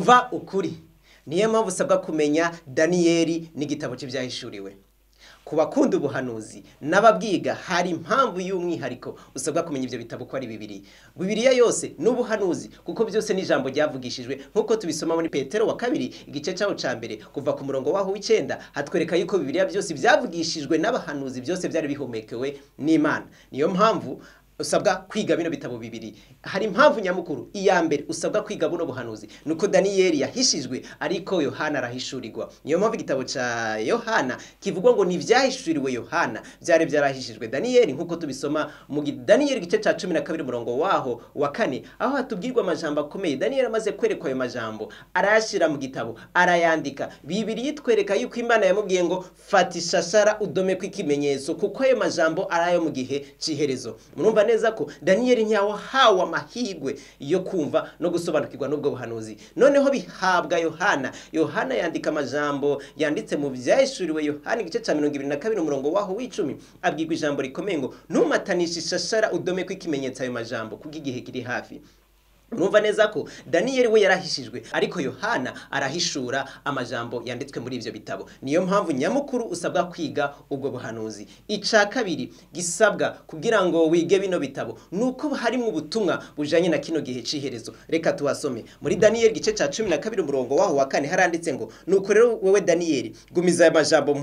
Umva ukuri. Niyo mpamvu usabwa kumenya Daniyeli n'igitabo cy'ibyahishuriwe. Ku bakunda ubuhanuzi n'ababwiga hari impamvu y'umwihariko usabwa kumenya ibyo bitabo ko ari bibiri. Bibiliya yose n'ubuhanuzi kuko byose ni ijambo ryavugishijwe nk'uko tubisoma muri Petero wa kabiri igice cyaho ca mbere kuva ku murongo waho w'icenda, hatwereka yuko Bibiliya byose byavugishijwe n'abahanuzi, byose byari bihumekewe n'Imana. Niyo mpamvu usabwa kwiga bino bitabo bibiri. Hari impamvu nyamukuru. Iya mbere usabwa kwiga buno buhanuzi nuko Daniyeli yahishijwe ariko Yohana arahishurirwa. Niyo mpamvu igitabo ca Yohana kivugwa ngo ni ivyahishuriwe Yohana byari byarahishijwe Daniyeli, nkuko tubisoma mu Daniyeli igice ca 12 umurongo waho wa 4, aho hatubwirwa amajambo akomeye. Daniyeli amaze kwerekwa ayo majambo arayashira mu gitabo arayandika. Bibiri yitwereka yuko Imana yamubwiye ngo fata ishashara udome kw'ikimenyetso, kuko ayo majambo arayo mu gihe c'iherezo. Murumva neza ko Daniyeli ntiyahawe amahirwe yo kumva no gusobanukirwa n'ubwo buhanuzi. Noneho bihabwa Yohana. Yohana yandika amajambo yanditse mu vyahishuriwe Yohana igice ca 22 umurongo waho w'icumi, abwirwa ijambo rikomeye ngo ntumatanishe ishashara udome kw'ikimenyetso ayo majambo kuko igihe kiri hafi. Urumva neza ko Daniyeli we yarahishijwe ariko Yohana arahishura amajambo yanditswe muri ivyo bitabo. Niyo mpamvu nyamukuru usabwa kwiga ubwo buhanuzi. Ica kabiri gisabwa kugira ngo wige bino bitabo nuko harimo ubutumwa bujanye na kino gihe ciherezo. Reka tuwasome muri Daniyeli gice ca 12 umurongo waho wa 4, haranditse ngo nuko rero wewe Daniyeli gumiza aya majambo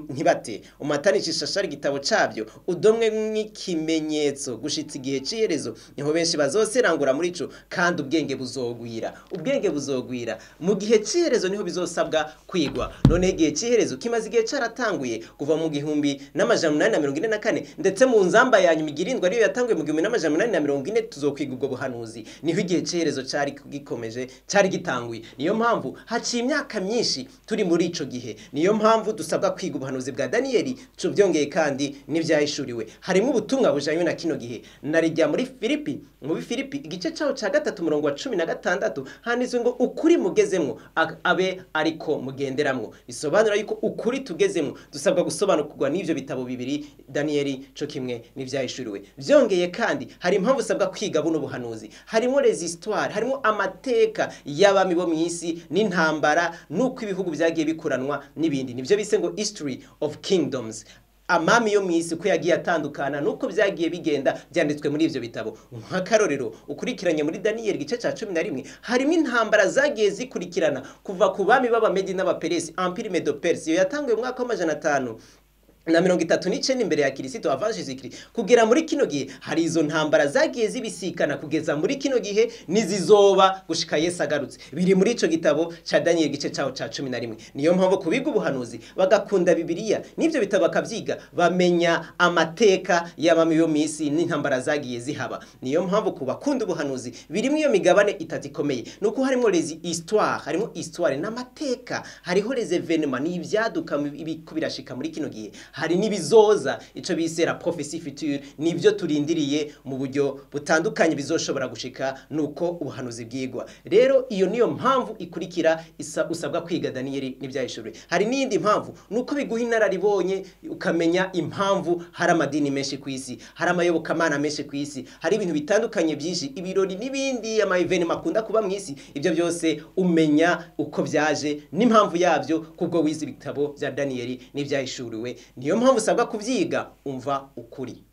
ntibate umatanishe ishashara igitabo cavyo udomwe nk'ikimenyetso gushitsa igihe ciherezo, niho benshi bazoserangura muri ico kandi ubwenge buzogwira. Ubwenge buzogwira mu gihe ciherezo, niho bizosabwa kwigwa. None igihe ciherezo kimaze igihe caratanguye kuva mu 1844, ndetse mu nzamba ya nyuma igirindwa ariyo yatanguye mu 1840 tuzokwiga ubwo buhanuzi. Niho igihe ciherezo cari gikomeje, cari gitanguye. Niyo mpamvu haciye imyaka myinshi turi muri ico gihe. Niyo mpamvu dusabwa kwiga ubuhanuzi bwa Daniyeli, byongeye kandi n'ivyahishuriwe. Harimo ubutumwa bujanye na kino gihe. Narijya muri Filipi, mu Filipi igice caho ca 3 umurongo wa 16 handitswe ngo ukuri mugezemwo abe ariko mugenderamwo. Bisobanura yuko ukuri tugezemwo dusabwa gusobanukirwa n'ivyo bitabo bibiri, Daniyeli co kimwe n'ivyahishuriwe. Byongeye kandi hari impamvu usabwa kwiga buno buhanuzi. Harimo les histoires, harimo amateka y'abami bo mw'isi n'intambara nuko ibihugu byagiye bikuranwa n'ibindi. Nivyo bise ngo history of kingdoms. Amami yo mw'isi ko yagiye atandukana nuko byagiye bigenda byanditswe muri ivyo bitabo. Nk'akarorero ukurikiranye muri Daniyeli igice ca 11 harimo intambara zagiye zikurikirana kuva ku bami b'Abamedi n'Abaperesi, Empire Medo-Perse yatanguye mu mwaka wa 539 imbere ya Kristo, avant Jésus-Christ, kugera muri kino gihe. Hari izo ntambara zagiye zibisikana kugeza muri kino gihe nizizoba gushika Yesu agarutse. Biri muri ico gitabo ca Daniyeli igice caho ca 11. Niyo mpamvu kubiga ubuhanuzi bagakunda Bibiliya n'ivyo bitabo bakavyiga, bamenya amateka y'abami yo misi n'intambara zagiye zihaba. Niyo mpamvu kubakunda ubuhanuzi birimo iyo migabane itatu ikomeye. Nuko harimo les histoires, harimo histoire n'amateka, hariho les événements n'ivyaduka ibiko birashika muri kino gihe, hari nibizoza ico bise la prophétie future, nivyo turindiriye mu buryo butandukanye bizoshobora gushika nuko ubuhanuzi bwigwa. Rero iyo niyo mpamvu ikurikira usabwa kwiga Daniyeli n'ivyahishuriwe. Hari n'iyindi mpamvu nuko biguha inararibonye ukamenya impamvu hari amadini menshi ku isi, hari amayobokamana menshi ku isi, hari ibintu bitandukanye byinshi, ibirori n'ibindi, ama événements akunda kuba mu isi. Ibyo byose umenya uko byaje n'impamvu yabyo kubwo wize ibitabo bya Daniyeli n'ivyahishuriwe. Niyo mpamvu usabwa kuvyiga. Umva ukuri.